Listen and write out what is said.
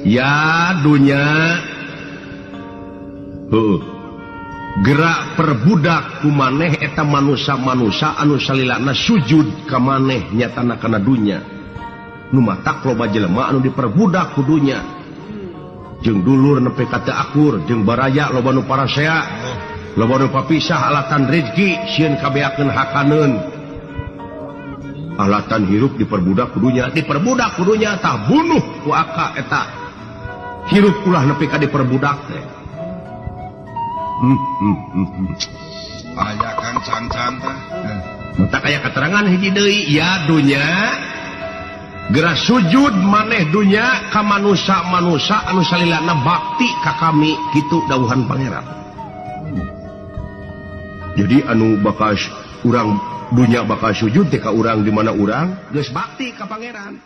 Ya dunya, gerak perbudak ku maneh eta manusia-manusia anu salilana sujud ka maneh, nyatana kana dunya. Nu matak loba jelema anu diperbudak ku dunya, jeung dulur nepi ka teu akur, jeung baraya loba nu parasea, loba nu papisah alatan rezeki, sieun kabeakeun hakaneun alatan hirup. Diperbudak ku dunya, diperbudak ku dunya. Tah, bunuh ku aka eta hirup, ulah nepi ka diperbudak teh. Aya Kang Cancan tah. Matak aya keterangan hiji deui, ya dunya, gerak sujud maneh dunya ka manusia-manusia anu salilana bakti ka kami, kitu dawuhan Pangeran. Jadi anu bakal urang dunya bakal sujud teh ka urang di mana urang geus bakti ka Pangeran.